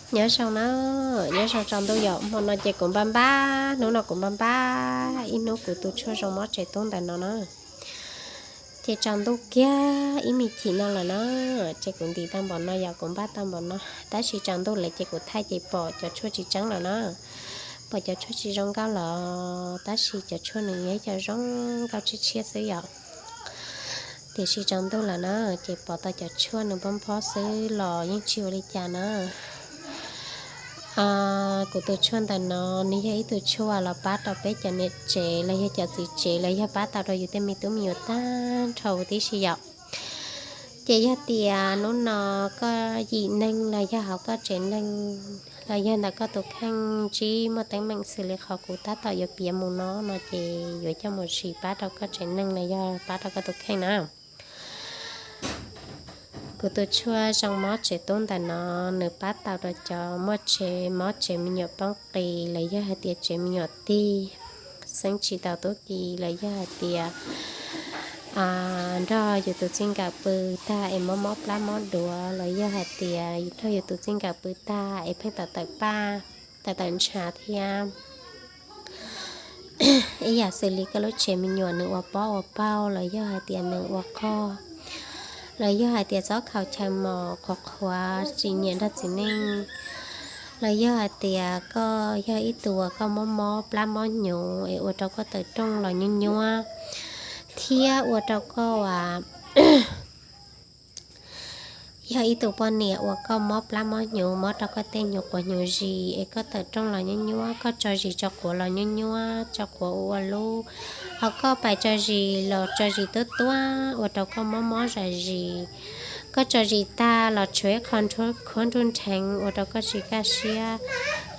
Nyob zoo na, nyob zoo tsaus ntuj yom. Hmo no ces kuv npaj npaj, hnub no kuv npaj npaj ib hnub kuv tus tshuaj zoo mob tsev tub ntawm no na. Ces tsaus ntuj kiag ib me chim no lawm na, ces kuv ntim tau npaum no yom, kuv npaj tau npaum no, tab sis tsaus ntuj lawm ces kuv thaij ces pom cov tshuaj tsis tseeb lawm na. Pom cov tshuaj tsis zoo nkauj lawm, tab sis cov tshuaj nws yog cov zoo nkauj tshiab tshiab xwb yom. Tiam sis tsaus ntuj lawm na, ces pom tau cov tshuaj nws pob nphob xwb los yeej tsis ua li cas na. Kuv tus tshuaj ntawm no nws yog ib tug tshuaj los pab rau peb cov niam tsev los yog cov txiv tsev los yog pab tau rau yus tej me tub me nyuam tag nrho huv tib si yom. Ces yog tias hnub no koj yim neeg los yog hauv koj tsev neeg los yog ntawm koj tus kheej tsis muaj teeb meem xws li qhov kuv tab tom yuav piav mus no no ces yuav coj mus sim pab rau koj tsev neeg los yog pab rau koj tus kheej na. Kuv tus tshuaj zoo mob tsev tub ntawm no, nws pab tau rau cov muaj tsev mob tsev me nyuam poob qis los yog hais tias tsev me nyuam tig, xeeb tsis tau tub ki los yog hais tias nrog yus tus txij nkawm pw tag es mob mob plab mob duav los yog hais tias nrog yus tus txij nkawm pw tag es pheej tawm tawm paj, tawm tawm ntshav thiab ib yam xws li koj lub tsev me nyuam nws ua pob ua paug los yog hais tias nws ua qog, los yog hais tias txob khaus chaw mos qhuav qhuav tsis nyiam nrog txiv neej, los yog hais tias koj yog ib tug uas koj mob mob plab mob hnyuv es ua rau koj tawm rooj los nyuab nyuab, thiab ua rau koj yog ib tug poj niam uas koj mob plab mob hnyuv, mob rau koj tej hnyuv quav hnyuv zis es koj tawm rooj los nyuab nyuab, koj tso zis tso quav los nyuab nyuab, tso quav ua ua lub, ho koj pais tso zis los tso zis tuab tuab ua rau koj mob mob zam zis, koj tso zis tag los tshuav ib qho khuab nruj nrheev ua rau koj tsis kaj siab,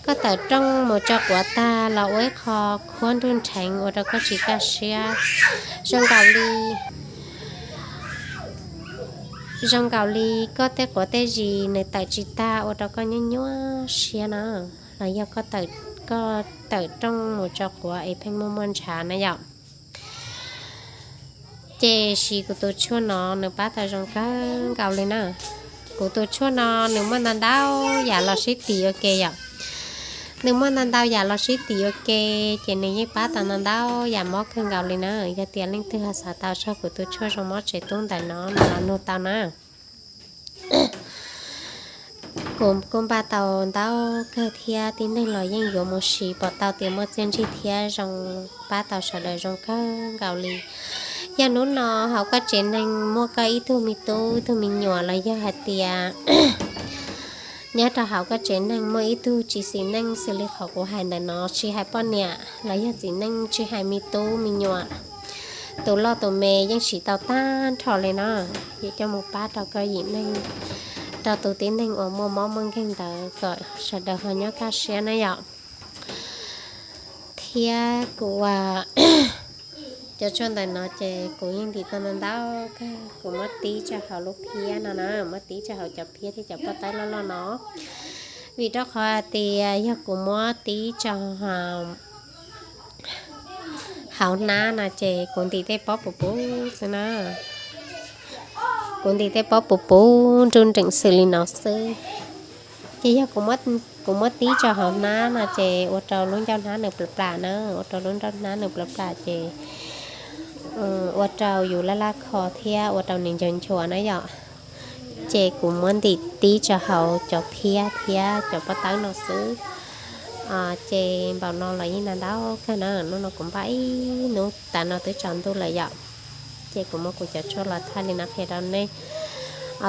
koj tawm rooj mus tso quav tag los ua ib qho khuab nruj nrheev ua rau koj tsis kaj siab. Zoo nkaus li, zoo nkaus li koj tej quav tej zis nws tawm tsis tag ua rau koj nyuab nyuab siab na, los yog koj tawm rooj mus tso quav es pheej muaj muaj ntshav na yom. Ces siv kuv tus tshuaj no nws pab tau zoo kawg nkaus li na. Kuv tus tshuaj no nws muaj ntau ntau yam los sib tim ua ke yom. Nws muaj ntau ntau yam los sib tim ua ke, ces nws yeej pab tau ntau ntau yam mob kawg nkaus li na. Yog tias leej twg ho xav tau txog kuv tus tshuaj zoo mob tsev tub ntawm no no los nug tau na. Kuv kuj npaj tau ntau kawg thiab tib neeg los yeej yuav mus siv pom tau tias muaj txiaj ntsig thiab zoo pab tau sawv daws zoo kawg nkaus li. Yog hnub no hauv koj tsev neeg muaj koj ib tug me tub ib tug me nyuam los yog hais tias nyob rau hauv koj tsev neeg muaj ib tug tsis xis neej xws li qhov kuv hais ntawm no, tsis hais poj niam los yog txiv neej, tsis hais me tub me nyuam, tus loj tus me yeej siv tau tag nrho li no. Yuav coj mus pab rau koj yim neeg, rau tus tib neeg uas muaj mob muaj nkeeg ntawd kom sawv daws ho nyob kaj siab na yom. Thiab kuv cov tshuaj ntawm no ces kuv yeej ntim tau ntau ntau kawg, kuv muab tib tso hauv lub phiab no na, muab tib tso hauv cov phiab thiab cov pob tawb loj loj no. Vim rau qhov hais tias yog kuv muab tib tso hauv hnab no ces kuv ntim tej pob puv puv xwb na. Kuv ntim tej pob puv puv nruj nreem xws li no xwb. Ces yog kuv muab tib tso hauv hnab no ces ua rau lub ncauj hnab nws plam plam na, ua rau lub ncauj hnab nws plam plam ces ua rau yus laj laj kho thiab ua rau nws nchuav nchuav na yom. Ces kuv muab ntim tib tso hauv cov phiab thiab cov pob tawb no xwb. Ces npaum no los yeej ntau ntau kawg na, hnub no kuv npaj ib hnub tas no twb tsaus ntuj lawm yom. Ces kuv muab kuv cov tshuaj los thaij li no qhia rau nej.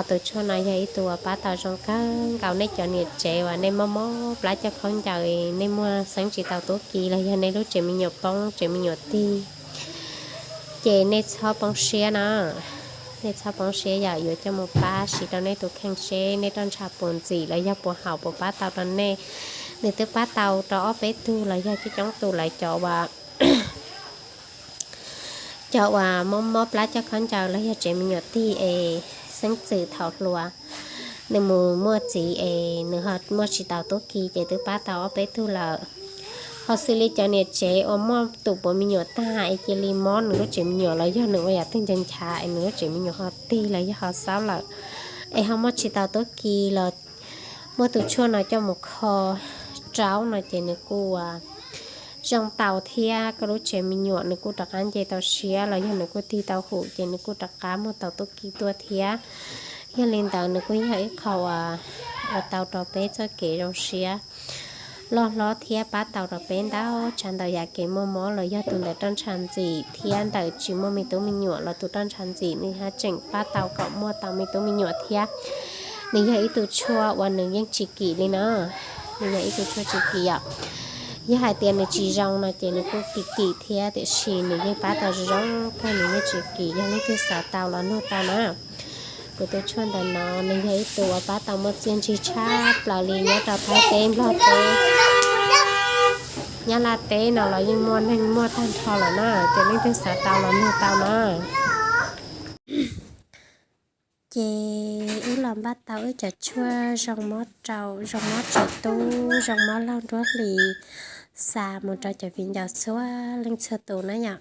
Tus tshuaj no yog ib tug uas pab tau zoo kawg nkaus nej cov niam tsev uas nej mob mob plab coj khaub ncaws, nej muaj xeeb tsis tau tub ki los yog nej lub tsev me nyuam poob tsev me nyuam tig, ces nej txhob poob siab na. Nej txhob poob siab yom, yuav coj mus pab siv rau nej tus kheej seb nej roj ntsha puas ntxim los yog puas haum puas pab tau rau nej. Nws twb pab tau rau ob peb tug los yog coob coob tus lawm, cov uas cov uas mob mob plab coj khaub ncaws los yog tsev me nyuam tig es xeeb txwm thaum hluas, nws mus muaj txiv es nws ho muaj tsis tau tub ki ces twb pab tau ob peb tug lawm. Ho xws li cov niam tsev uas muaj tus puav me nyuam tag es cia li mob nws lub tsev me nyuam los yog nws ua yam twg ncha nchav es nws lub tsev me nyuam ho tig los yog ho xaub lawm, es ho muaj tsis tau tub ki los muab tus tshuaj no coj mus kho raub no ces nws kuj ua zoo tau thiab koj lub tsev me nyuam nws kuj rov qab nce tau siab los yog nws kuj tig tau hum ces nws kuj rov qab muaj tau tub ki tuaj thiab. Yog li ntawd nws kuj yog ib qho uas ua tau rau peb txoj kev zoo siab loj hlob thiab pab tau rau peb ntau tsav ntau yam kev muaj mob los yog tus ntawm roj ntsha ntxim thiab ntawm tsis muaj me tub me nyuam los tus roj ntsha ntxim nws ho tseem pab tau kom muaj tau me tub me nyuam thiab. Nws yog ib tug tshuaj uas nws yeej tsis kim li na, nws yog ib tug tshuaj tsis kim yom. Yog hais tias nws tsis zoo no ces nws kuj kim kim thiab tiam sis nws yeej pab tau zoo zoo kawg nws yeej tsis kim, yog leej twg xav tau los nug tau na. Kuv tus tshuaj ntawm no nws yog ib tug uas pab tau muaj txiaj ntsig tshaj plaws li nyob rau Thaib teb, Nplog teb, Nyab Laj teb no los yeej muaj neeg muaj tag nrho lawm na, ces leej twg xav tau los nug tau na. Ces wb los npaj tau wb cov tshuaj zoo mob raum, zoo mob tsev tub, zoo mob laug nruab hlis, xa mus rau cov viv ncaus txhua leej txhua tus na yom.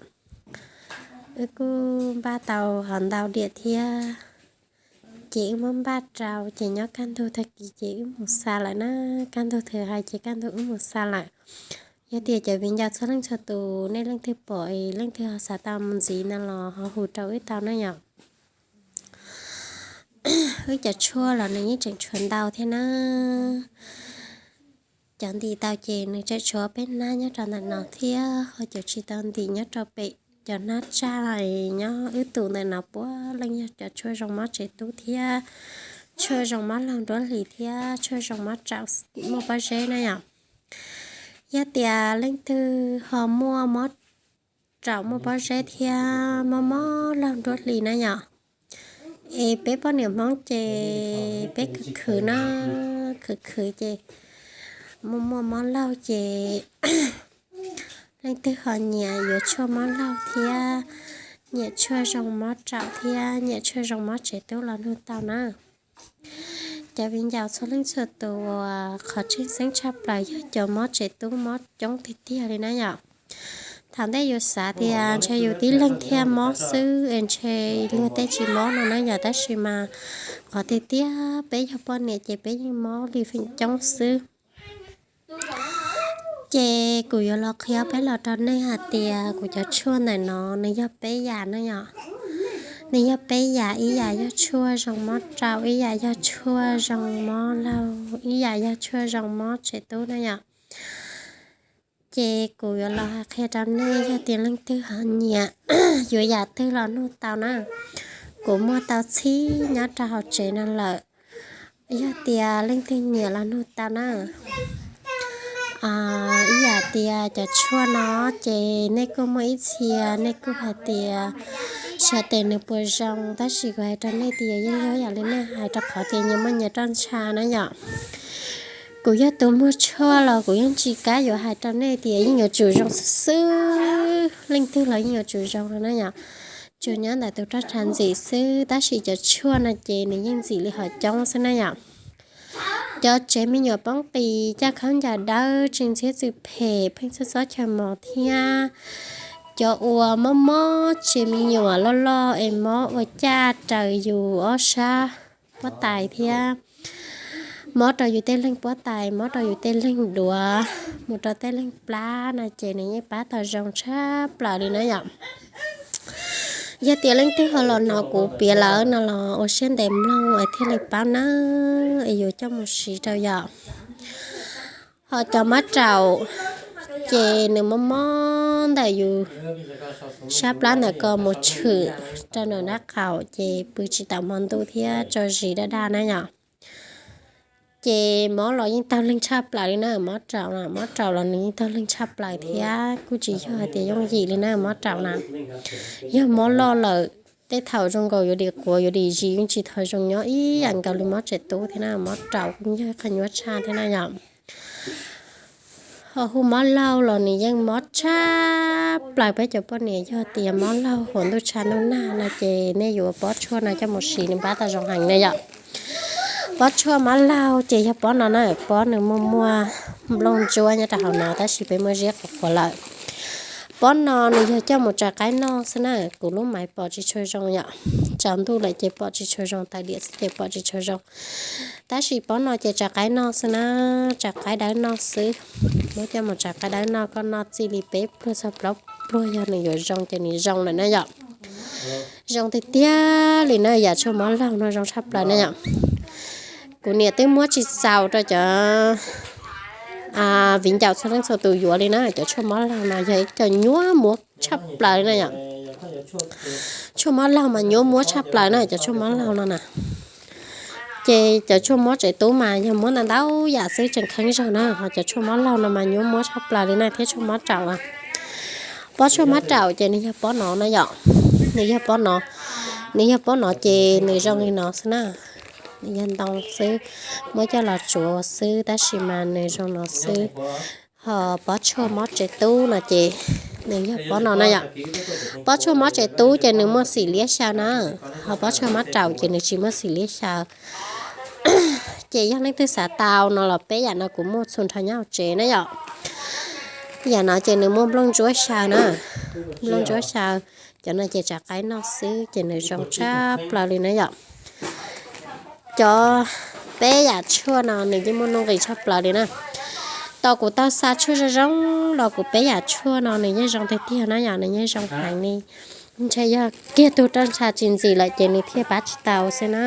Wb kuj npaj tau ho ntau diam thiab. Ces wb muab npaj rau ces nyob kaj ntug tag kis ces wb mus xa lawm na. Kaj ntug twg hais ces kaj ntug wb mus xa lawm. Yog tias cov viv ncaus txhua leej txhua tus nej leej twg pom es leej twg ho xav tau mus ntxiv no los ho hu rau wb tau na yom. Wb cov tshuaj los nws yeej tseem tshuav ntau thiab na. Cov ntim tau ces nws tseem tshuav peb hnab nyob rau ntawm no thiab ho cov tsis tau ntim nyob rau pem cov hnab tsaj nyob wb tus ntawm no puav leej yog cov tshuaj zoo mob tsev tub thiab tshuaj zoo mob laug nruab hlis thiab tshuaj zoo mob raum muaj pob zeb na yom. Yog tias leej twg ho muaj mob raum muaj pob zeb thiab mob mob laug nruab hlis na yom, es peb poj niam Hmoob ces peb khwv khwv na, khwv khwv ces muaj muaj mob laug ces leej twg ho nyiam yuav tshuaj mob laug thiab nyiam tshuaj zoo mob raum thiab nyiam tshuaj zoo mob tsev tub los nug tau na. Cov viv ncaus txhua leej txhua tus uas qhov tseem ceeb tshaj plaws yog cov mob tsev tub mob coob tiag tiag li na yom. Thaum ntej yus xav tias ntshe yus tib leeg thiaj mob xwb es ntshe luag tej tsis mob no na yom, tab sis mas qhov tiag tiag peb yog poj niam ces peb yeej mob li feem coob xwb. Ces kuv yuav los qhia peb los rau nej hais tias kuv cov tshuaj ntawm no nws yog peb yam na yom. Nws yog peb yam, ib yam yog tshuaj zoo mob raum, ib yam yog tshuaj zoo mob laug, ib yam yog tshuaj zoo mob tsev tub na yom. Ces kuv yuav los hais qhia rau nej, yog tias leej twg ho nyiam yuav yam twg los nug tau na. Kuv muaj tau txhib nyob rau hauv tsev no lawm. Yog tias leej twg nyiam los nug tau na. Ib yam tias cov tshuaj no ces nej kuj muaj ib txhia nej kuj hais tias xyov tes nws puas zoo, tab sis kuv hais rau nej tias yeej yog yam li nej hais rau qhov tias nyias muaj nyias roj ntsha na yom. Kuv yog tus muag tshuaj los kuv yeej tsis kam yuav hais rau nej tias yeej yuav tsum zoo xwb xwb, leej twg los yeej yuav tsum zoo no na yom. Tsuas nyob ntawm tus roj ntsha ntxim xwb, tab sis cov tshuaj no ces nws yeej ntxim li hom coob xwb na yom. Cov tsev me nyuam poob qis, caj khaub ncaws dawb, tsis ntxhiab txwm phem, pheej txhob txob chaw mos thiab cov uas mob mob tsev me nyuam loj loj es mob ua caj raws yus ob sab puab tais thiab mob rau yus tej leeg puab tais, mob rau yus tej leeg duav, mus rau tej leeg plab no ces nws yeej pab tau zoo tshaj plaws li na yom. Yog tias leej twg ho los hnov kuv piav lawm no los ua siab ntev mloog es thiaj li paub na, es yuav coj mus siv rau yom. Ho cov mob raum ces nws mob mob ntawm yus sab plab ntawm ko mus tshwm rau nram nraub qaum ces pw tsis tau hmo ntuj thiab tso zis daj daj na yom. Ces mob los yeej taug leeg tshaj plaws li na, mob raum, mob raum los nws yeej taug leeg tshaj plaws thiab kuj tsis yog hais tias yooj yim li na mob raum na. Yog mob loj lawm, tej thaum zoo nkaus yuav dim quav yuav dim zis yeej tsis tau zoo nyob ib yam nkaus li mob tsev tub thiab na, mob raum kuj yog ib qho nyuaj tshaj thiab na yom. Ho hu mob laug los nws yeej mob tshaj plaws peb cov poj niam, yog tias mob laug huam ntuj tshav ntuj nag no ces nej yuav pob tshuaj no coj mus siv nws pab tau zoo heev na yom. Pob tshuaj mob laug ces yog pob no na, pob nws muaj muaj nplooj ntsuab nyob rau hauv no tab sis peb muab ziab qhuav qhuav lawm. Pob no nws yog coj mus tsaws qaib noj xwb na, kuv lub maiv pom tsis tshua zoo yom. tsaus ntuj lawm ces pom tsis tshua zoo, tawm diam xwb ces pom tsis tshua zoo. Tab sis pob no ces tsav qaib noj xwb na, tsav qaib dawb noj xwb. Muab coj mus tsav qaib dawb noj, koj noj txij li peb pluag txog plaub pluag yog nws yuav zoo ces nws zoo lawm na yom. Zoo tiag tiag li na, yam tshuaj mob laug no zoo tshaj plaws na yom. Kuv niam twb muab tsis txaus rau cov viv ncaus txhua leej txhua tus yuav li na. Cov tshuaj mob laug no yog ib co nyuaj muab tshaj plaws li na yom. Tshuaj mob laug mas nyuaj muab tshaj plaws na, cov tshuaj mob laug no na. Ces cov tshuaj mob tsev tub mas yog muab ntau ntau yam xwb tseem kheev zog na, ho cov tshuaj mob laug no mas nyuaj muab tshaj plaws li na, thiab tshuaj mob raum. Pob tshuaj mob raum ces nws yog pob no na yom, nws yog pob no, nws yog pob no ces nws zoo li no xwb na, nws yog ntoo xwb, muab coj los tsuav xwb tab sis mas nws zoo no xwb. Ho pob tshuaj mob tsev tub no ces nws yog pob no na yom. Pob tshuaj mob tsev tub ces nws muaj xim liab xyaw na, ho pob tshuaj mob raum ces nws tsis muaj xim liab xyaw. Ces yog leej twg xav tau no los peb yam no kuv muaj txhua nrho nyob hauv tsev na yom. Yam no ces nws muaj nplooj ntsuab xyaw na, nplooj ntsuab xyaw. Cov no ces tsav qaib noj xwb ces nws zoo tshaj plaws li na yom. Cov peb yam tshuaj no nws yeej muaj nuj nqis tshaj plaws li na. Tau kuv tau xa tshuaj zoo zoo los kuv peb yam tshuaj no nws yeej zoo tiag tiag na yom, nws yeej zoo heev li. Ntshe yog kiag tug roj ntsha tsis ntxim lawm ces nws thiaj pab tsis tau xwb na.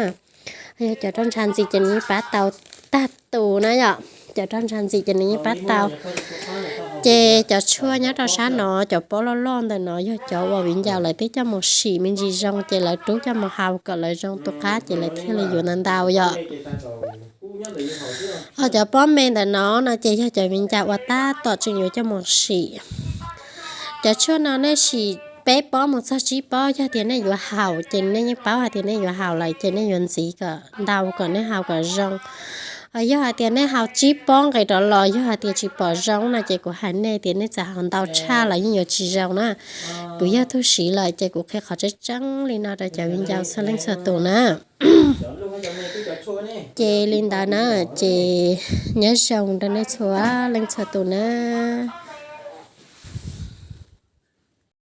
Yog cov roj ntsha ntxim ces nws yeej pab tau tag tus na yom, cov roj ntsha ntxim ces nws yeej pab tau. Ces cov tshuaj nyob rau sab no, cov pob loj loj ntawm no yog cov uas viv ncaus lawv twb coj mus sim me ntsis zoo ces lawv rub coj mus haus kom lawv zoo tu qab ces lawv thiaj li yuav ntau ntau yom. Ho cov pob me ntawm no no ces yog cov viv ncaus uas tab tom tseem yuav coj mus sim. Cov tshuaj no nej sim peb pob mus txog tsib pob, yog tias nej yuav haus ces nej yeej paub hais tias nej yuav haus lawm ces nej yuav ntxiv kom ntau kom nej haus kom zoo. Yog hais tias nej haus tsib pob nqis rov los yog hais tias tsis pom zoo no ces kuv hais nej tias nej txawm haus ntau tshaj los yeej yuav tsis zoo na. Kuv yog tug siv lawm ces kuv qhia qhov tseeb tseeb li no rau cov viv ncaus txhua leej txhua tus na. Ces li ntawd na, ces nyob zoo rau nej txhua leej txhua tus na.